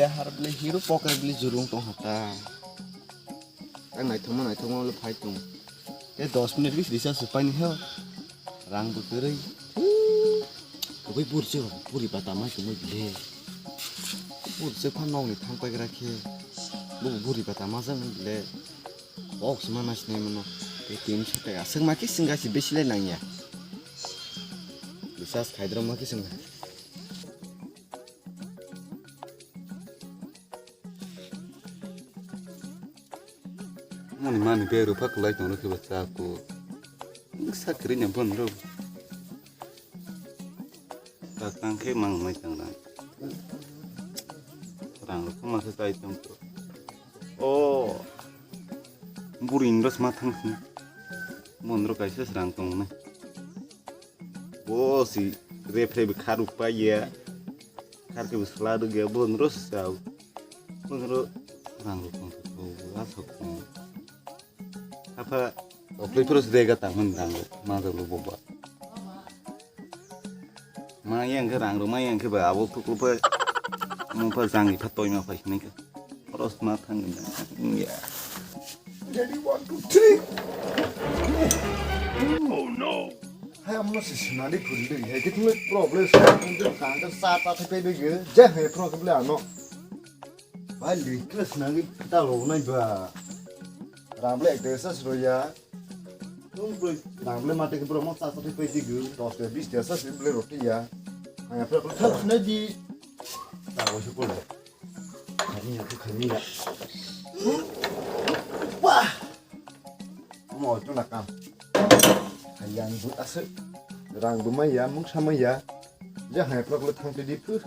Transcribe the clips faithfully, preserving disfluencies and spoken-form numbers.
Har bile hero poker bile jurung tong hata. Ang naithokma naithokma le phai tong. E dos minute bis recharge paini he. Rang bo kwrwi. Koboi burse buri bata mai tongwi bile. Burse pha nokni thang paikra khe. Bo buri bata ma jang bile. Box ma na sinai mano. Tei tin sita aswk ma khe singa si besi le nangya. Recharge khaidro ma khe singa. Mani mani bag rok pha kwlai tong rw khe bo cha ko. Sakri nya bon rw. Tak tang khe mang mai tang rang. Rang rok ma khe chai tong to. O. Buri indros ma thang sini. Mon rok kaisa rang tong nai. Bo si refre bi kharuk pa ya. Khar ke bi sla ruk ya bon ros sa. Bon ro rang rok tong to. Asok tong. Apa okli pura sdega tang man dang ma dang lo boba. Ma yang ke rang ro ma yang ke ba abo thuk lo pa. Mo pa jang i pha toi ma pa hinai ka. Ros ma thang ni ya. Ready, one, two, three. Oh no. Hai amno si sinani phuri de. Hai ke thumle problem sa. Kan ka sa ta thai pe de ge. Ja hai pro ke bla ano. Bai, likles nangwi ta lo nai ba. Ramble ek desa sro ya. Tum bro, ramble mate ke bro mo sa sa pe digu, dos de bis desa sro ble roti ya. Aya pro pro thap nai di. Ta go shu ko le. Khani ya, khani ya. Wah. Mo tu na kam. Hayang bu ase. Rang bu mai ya, mung sa mai ya. Ja hai pro pro thang di pu.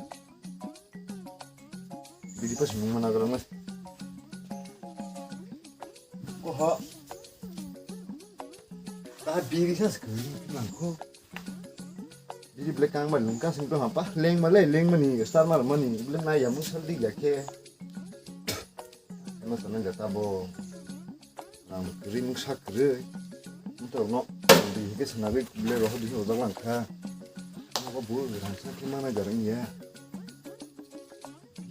Biri pa sumung mana garang mas. Ko ha. Ta biri sa sekali nangko. Biri black kang ba lungka sing to hapa. Leng ma le, leng mani, star mar mani. Black na ya musal di ya ke. Ema sana jata bo. Rang kwrwi mungsa kwrwi. Motor no di hike swnagwi ble rohor di hojak langkha. Nogo bo rang sa khe mana jarang ya.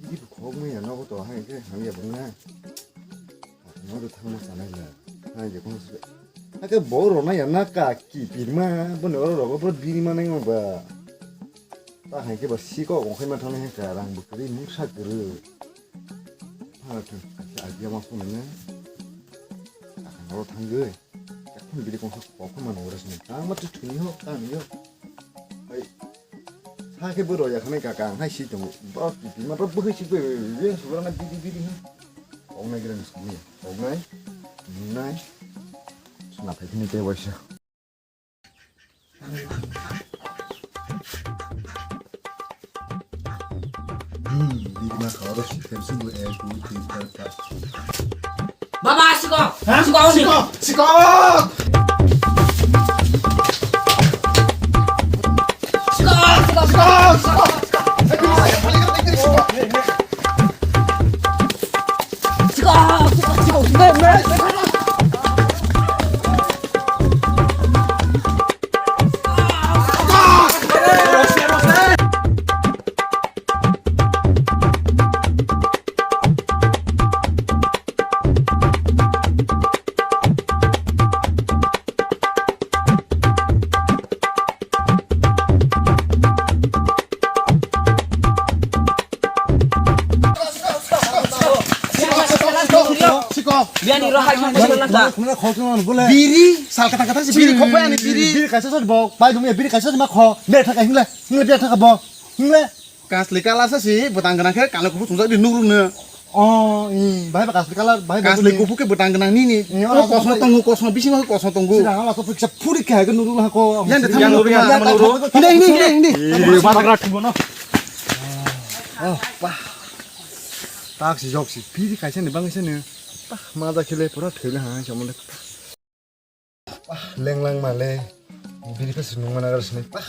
Biri bo khok manya nogo to hai khe hamya bwna. Nogo thangma sanai la. Hai je kono se. Hake bo rona ya na ka ki pirma bo ne oro rogo bo biri manai ma ba. Ta hai khe ba siko ongkhai ma thangni haka rang bwkrwi mungsa kwrwi. Pha thang kaisa idea ma phone ne. Akang ro thangwi. Yakhon biri kongsa kokho mano ora sini. Tang ma tu thuni ho, tang yo. Hai. Sa khe bo roya khanai kaka ang hai si tongo. Ba pipi ma ba bwkhai si koi. Ye sugara na biri biri ha. Ong nai gira ni sini. Ong nai. Nai. Suna phai kini te waisa. Baba, sikok! Sikok! Sikok! Sikok! Sikok! Sikok! Sikok! Biri, sal kata kata si biri khok bai ani biri. Biri kaisa sot bok, pai dum ya biri kaisa sot ma kho, bere thaka hingle, hingle bere thaka bo, hingle. Kasli kala sa si bwtang gwnang khe kala kuphur chumjak di nukru no. Oh, i, bahai ba kasli kala, bahai ba kasli kuphur khe bwtang gwnang nini. Ni, oh, kosong tongo, kosong bisingo kosong tongo. Sida ala ko phiksa phuri khe hai nukru ha ko. Yang de thang nukru ya, nukru. Hindi, hindi, hindi, hindi. Ini mata kena tibo no. Oh, bah. Tak si jok si, biri kaisa ni bang kaisa ni. Bah, ma da khele pura thele ha, chamole. Ah, leng lang ma le. Biri khe sinung mana gar sinai. Ah,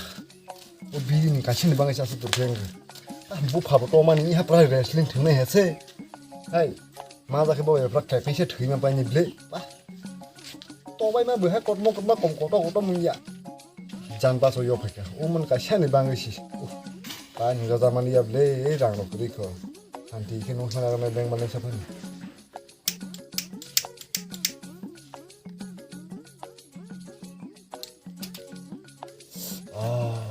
o biri ni kaisa ni bangai sa su tur khe. Ah, bu pha bo to mani ha pra wrestling thung nai he se. Hai, ma ja khe bo ya pra kai kaisa thwi ma pai ni ble. Ah, to bai ma bo ha kot mo kot ma kom koto koto mun ya. Jan pa so yo phai ka. O man kaisa ni bangai si. Uh, pa ni ga ja mani ya ble, rang rok ri kho. Santi khe nung sana rwmai beng malai sa phani. Ah.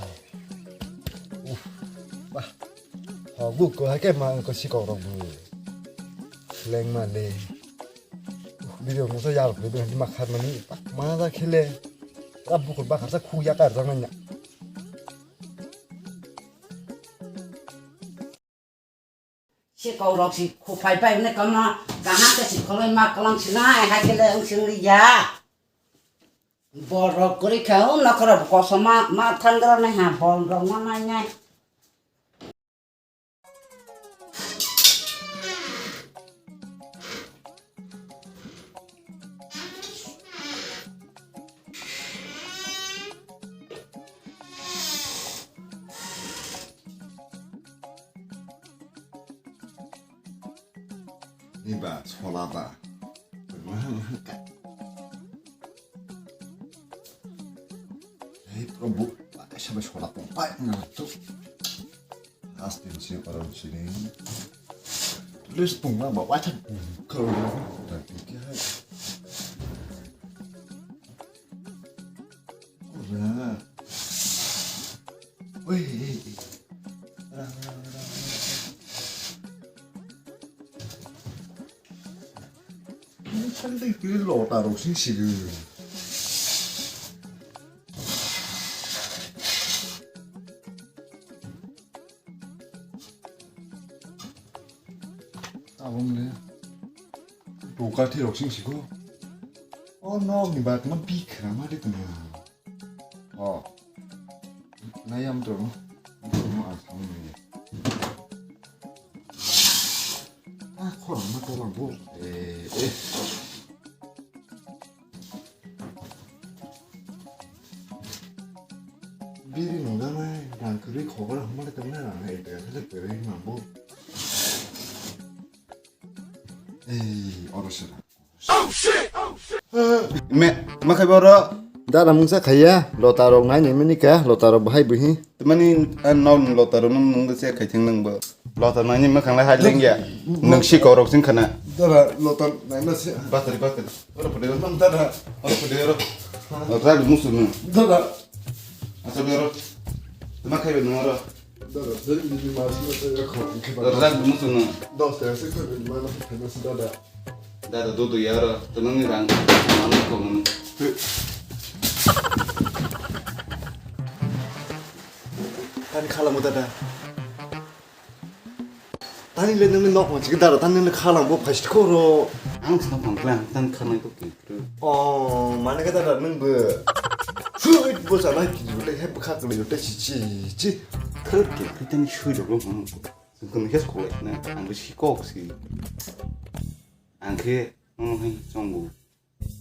Uf. Bah. Hogu ko hake ma ko sikok rok bu. Leng ma le. Video musa yar video ma khat mani. Ma da khele. Ra bukur ba kharsa khu ya kar jang na. Sikok rok si khuphai pai hwnwi kama kaham khe si kholoi ma kwlang si nai, hai khe le wng sing li ya. Borok kwrwi kha o nokora bo kosom ma, ma thangra nai ha bol rok ma nai nai. Ni ba, sola ba. Hei, Prabhu, ba, sabai sola tong pai, na tu. Last din si parang sini. Tulis tong na ba, wajah. Kalau dia, dah, dia, hai. Ora. Wih. Ini kan deh, pilih lota rosing sih. Abong le. Toka thi rok sing siko. O nok ni bat ma bi khra ma de tma. O. Na yam to no. No a thang ni. A khor ma to lang bo. Eh, eh. Biri nungjaknai, rang kwrwi khobor hwnmale tongnai, rang hai tega thale kwrwi mambo. Ei, oro se rang. Me, ma khai boro? Dara mungsa khaiya, lota rok nai ni mani ka, lota rok bahai buhi. Mani, an non lota rok nung nung se khai thing nang bo. Lota nani mwkhang lai hai lengya. Nwng si korok sing khana. Dara, lota naina se. Batari, batari. Oro pwdai oro. Dara. Oro pwdai oro. Oro rag musu nung. Dara. Asa be oro. Tuma khai be nung oro. Dara, jai ni mas na se ya kho. Oro rag musu nung. Dos ta se kho be ma na se na se dara. Dada, dudu ya oro, tunung ni rang, mano kong ni. Tani khala mo dada. Tani le nung nok ma chikdara, tani le khala mo phai sikoro. Ang sna pang plan, tan khanai to ki. Oh, mane ka dada nung be. Sweet bo sa nai ki jule he bkha kle yote chi chi chi. Third ke, tani shui jok lo mo. Sung kung he skole na, ang be sikok si. Ang khe nono hai chongo.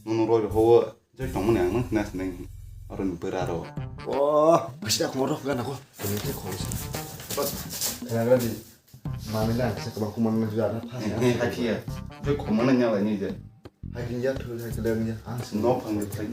Nono roi rok ho, jai tongmani ang nang khna sinai. Aro ni bwra ro. Oh, bisi da khoro gana ko. Kini khe khoro. Bas, khna gra di. Mami lang se kaba khumana na jara pha. Hai khiya. Jai khumana nya lai ni je. Hai khiya thul hai kle ya. Ang no phang de khai.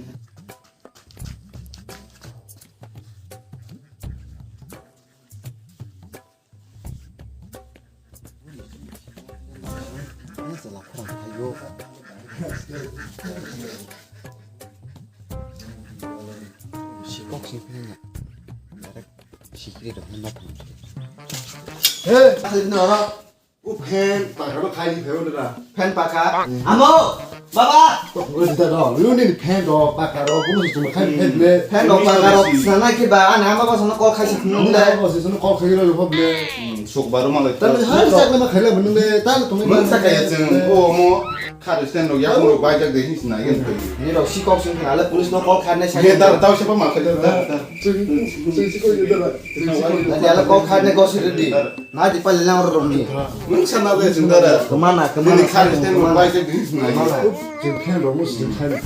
Sikok sing phai ya. Direct sikri rok ma thang. Hey, asli na. O fan, pakha bo khai di phai o da. Fan pakha. Amo, baba. Tok ro da da. Lu ni fan do pakha ro, bu su khai fan le. Fan do pakha ro, sana ke ba, ana baba sana call khai sa. Ni da bo su sana call khai ro yo le. Sok baro malai. Ta ni har sa na khai le mun le, ta to ni. Mun sa khai ya cheng. O mo, khar stand ro ya mo bai jak de hin sna yen. Ni ro sikok sing na le police no call khai na sa. Ye ta ta se pa ma khai da. Sing sing sing ko ye da. Sing sing ko ye da. Na ya le call khai ne go si ready. Na di pali lang ro ni. Nung sana le sing dara. Kemana, kemana? Ini kali stand by ke di sini. Kemana? Jeng khen ro mus jeng khen ro.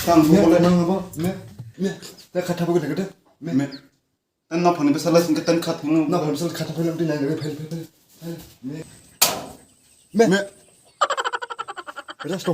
Tang bu le nang bo. Me, me. Ta kata bu ke de. Me. Me. Tan na phone besala sing ke tan khat phone. Na phone besala kata phone di nang re phel phel phel. Me. Me. Me. Rest ho.